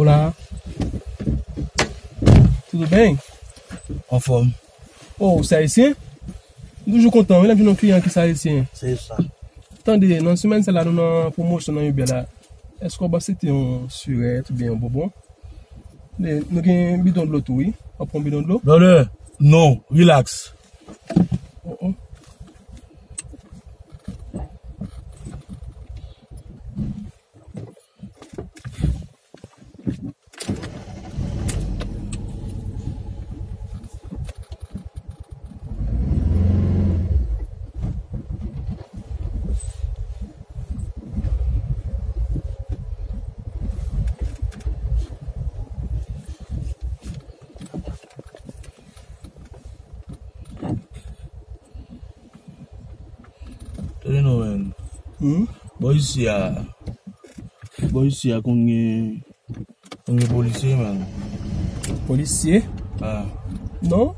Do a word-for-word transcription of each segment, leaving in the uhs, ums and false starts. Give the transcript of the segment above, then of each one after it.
Hola. Tudo bem? Anfòm. Oh, ou se ayisyen? M toujou kontan, wi, lè m jwenn yon kliyan ki se ayisyen. Se sa. Tande, nan semèn sa la, nou nan pwomosyon nan Uber la. Èske w ap aksepte yon sirèt oubyen yon bonbon? E, nou gen bidon dlo tou, wi. W ap pran bidon dlo? Brother, non, relax. Oh, oh. Tande non, man. Hmm? Bò isi a, bò isi a konn gen, konn gen polisye, man. Polisye? Ah. Non,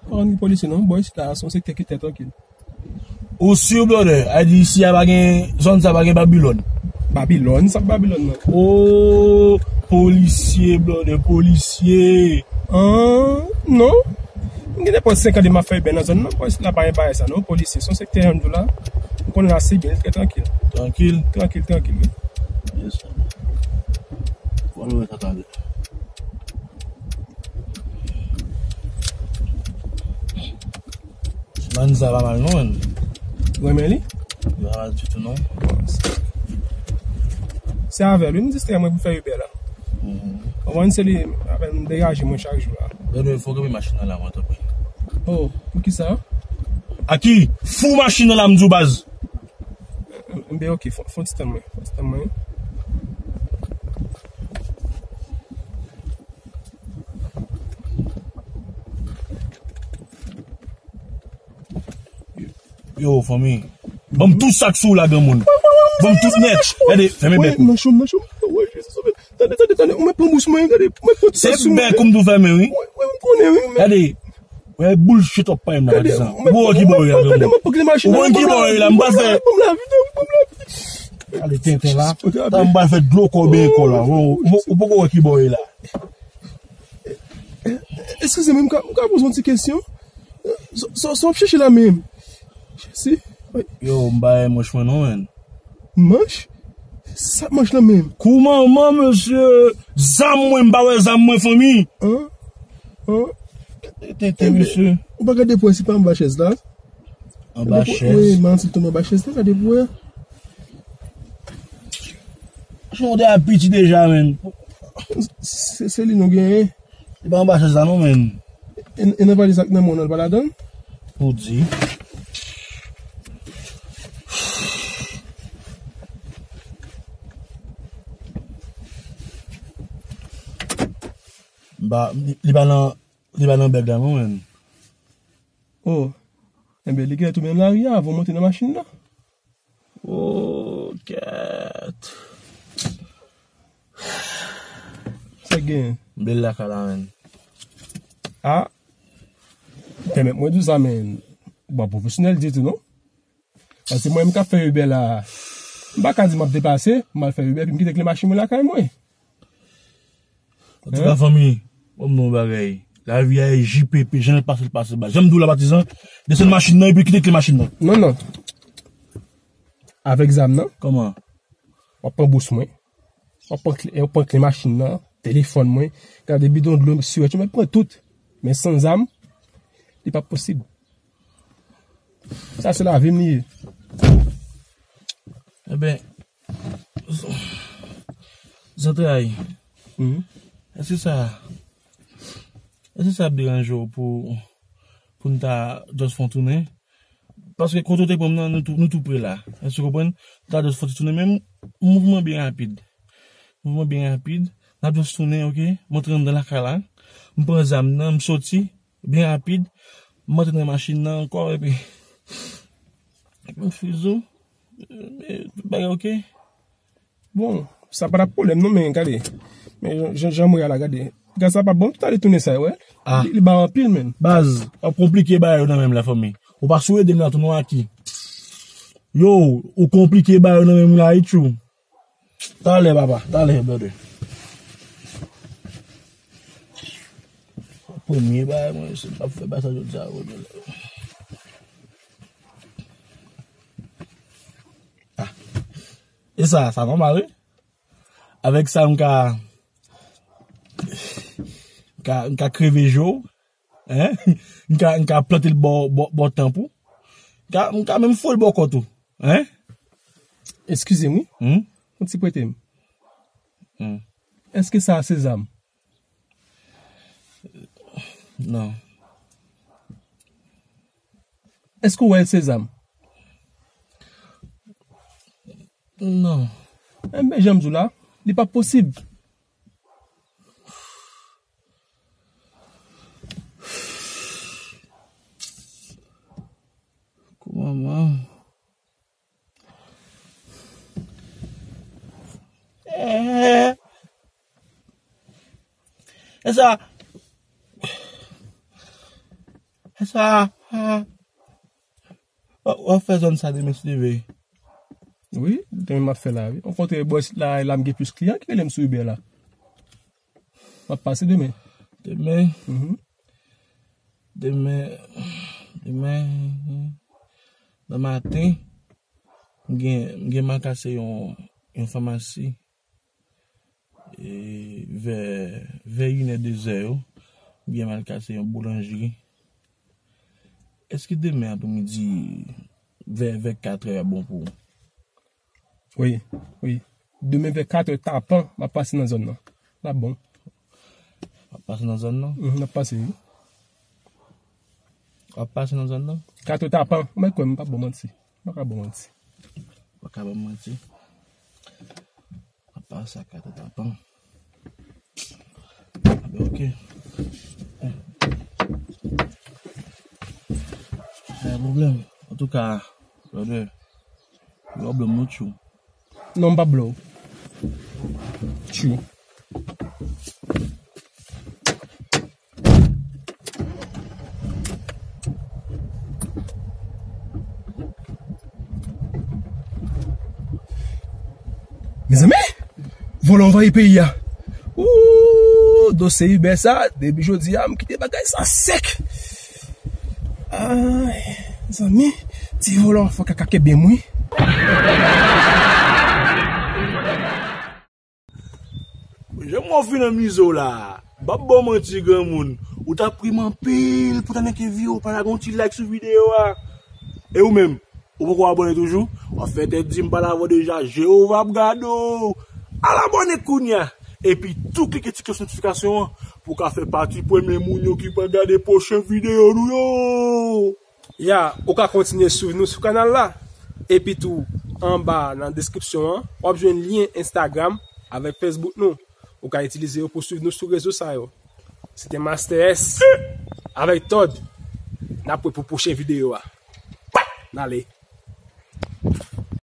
pa konn gen polisye, non. Bò isi la, se yon sektè ki trè trankil. Ou si, brother? A di isi a pa gen, zòn sa pa gen Babilòn. Babilòn? Sa Babilòn nan? Oh, polisye, brother, polisye. Ah, non. M gen nenpòt senk an depi m ap fè Uber nan zòn nan, polis la pa gen bagay sa non, polisye. Se yon sektè jan m di w la, m konnen l ase byen, li trè trankil. Trankil? Trankil, trankil, wi. Yes, sir. Bon, nou wè sa talè. Mann sa pa mal non, man. Ou renmen li? Li pa mal ditou non. Se avè l wi m distrè mwen pou fè Uber la. Mhm. Ou konprann, se li avè l m degaje mwen chak jou la. Brother, fò w kanpe machin nan la, mwen, tanpri. Oh, poukisa? A ki? Fou machin nan la, m di w, baz. Enben, ok, fò, fò ti tann mwen, fò ti tann mwen. Yo, fanmi. Ban m tou sa k sou w la, granmoun. Ban m tout nèt. Gade, fèmen bèk ou. Nan chanm, nan chanm. Tande, tande, tande. Ou mèt pran bous mwen, gade. Ou mèt pran tout sa sou mwen. Se bèk ou m tou fèmen, wi. Wi, wi, m konnen, wi, men. Gade. Wè, bullshit w ap pale m la, patizan. Ou poko wè ki bò yo ye la, granmoun. Ou konn ki bò yo ye la, m pral fè. Gade tenten la. Tan m pral fè dlo kò benyen kò la. Ou, ou, ou poko wè ki bò yo ye la. Eskize m, m ka, m ka poze yon ti kesyon? Sa, sa, sa w ap chèche la menm? Jezi. Yo, m pa wè manch mwen non, man. Manch? Sa manch lan menm? Kou manman, mesye. Zam mwen, m pa wè zam mwen, fanmi. An? An? Tenten, mesye. Ou pa gade pou wè si pa anba chèz la? Anba chèz? Wi, manti l tonbe anba chèz la, gade pou wè. Chèz ou te ap piti deja, menm. Se, se li nou genyen. Li pa anba chèz la non, menm. E, e nan valiz ak nan men w nan, li pa ladan l? Pou di. M pa, li, li pa nan, li pa nan bèg la non, menm. Oh. Enben, li genlè tou menm lari a, avan w monte nan machin nan. Oh, kèt. Sa k genyen? M byen lakay la, menm. Ah. Pèmèt mwen di w sa, menm. Ou pa pwofesyonèl ditou, non? Paske mwen menm k ap fè Uber la, m pa ka di m ap deplase, m al fè Uber, epi m kite kle machin mwen lakay mwen. Antouka, fanmi, ban m di w yon bagay. Lavi a e J P P, jan l pase, l pase, baz. Jan m di w la, patizan, desann machin nan epi kite kle machin nan. Non, non. Avèk zam nan. Kòman? W ap pran bous mwen. W ap pran kle, w ap pran kle machin nan, telefòn mwen, gade bidon dlo, siwèt, yo mèt pran tout. Men san zam, li p ap posib. Sa se lavi m li ye. Enben, zantray, èske sa, èske sa ap deranje w pou, pou n ta just fè yon tounen? Paske kote w te pran m nan, nou tou, nou tou pre la. Èske w konprann? Nou ta just fè yon ti tounen, men mouvman byen rapid. Mouvman byen rapid. N ap just tounen, oke? M antre anndan lakay la. M pran zam nan, m soti. Byen rapid. M antre nan machin nan ankò, epi, epi m fizou. E, tout bagay oke. Bon, sa pa t ap pwoblèm non, men gade. Men jan, jan, jan m wè a la, gade. Gaz la pa bon, tout ale tounen sa, wè. Ah. Li, li ba anpil, menm. Baz, w ap konplike bagay yo nan men m la, fanmi. Ou pa sou ede m la tou non, Aki. Yo, ou konplike bagay yo nan men m la, wi, tchou. Talè, papa. Talè, brother. Premye bagay mwen, se m ap fè bagay sa jodi a, wi. Ah. E sa, sa nòmal, wi. Avèk sa, m ka, m ka, m ka kreve je w, hein? M ka, m ka plante l bò, bò, bò tanp ou. M ka, m ka menm foure l bò kòt ou, hein? Eskize m, wi. Hmm? Yon ti prete m. Hmm. Èske sa se zam? Non. Èske w wè l se zam? Non. Enben, jan m di w la, li pa posib. Kouman, man? Eh. E sa. E sa. W ap fè zòn sa demen si Dye vle. Wi, demen m ap fè la, wi. Yon kote bò isit la, la m gen plis kliyan ki rele m sou Uber la. M ap pase demen. Demen? Mhm. Demen, demen, nan maten, m gen, m gen m al kase yon, yon famasi. E, vè, vè inè, dezè yo, m gen m al kase yon boulanjri. Èske demen apremidi, vè, vè katrè a bon pou ou? Wi, wi. Demen vè katrè tapan, m ap pase nan zòn nan. L ap bon. W ap pase nan zòn nan? Mhm, m ap pase, wi. W ap pase nan zòn nan? Katrè tapan, mwen kwè m pa bon manti. M pa ka bon manti. W pa ka bon manti. Apa sa ka tèt apan. Enben, oke. Pa gen pwoblèm. Antouka, brother, yo ap blòm nou tjou. Non, m p ap blòw. Tjou. Mezanmi, vòlò anvayi peyi a. Ooh, dosye Uber sa, depi jodi a, m kite bagay sa sèk. Ay, zanmi, ti vòlò fò kaka kenbe m wi. Jan m wè w fin anmize w la, m p ap ba w manti granmoun, ou t ap ri m anpil pou w ta nan ke vye w pa lage yon ti like sou videyo a. E ou menm, ou poko abòne toujou? W ap fè tèt di m pale avè w deja, Jewova ap gade w. Al abòne kounye a, epi tou klike ti klòch notifikasyon an pou w ka fè pati premye moun yo ki pral gade pwochen videyo nou yo. Ya, ou ka kontinye swiv nou sou kanal la. Epi tou, anba nan deskripsyon an, w ap jwenn lyen Instagram avèk Facebook nou. Ou ka itilize yo pou swiv nou sou rezo sa yo. Se te Master S avèk Todd. N ap wè pou pwochen videyo a. N ale.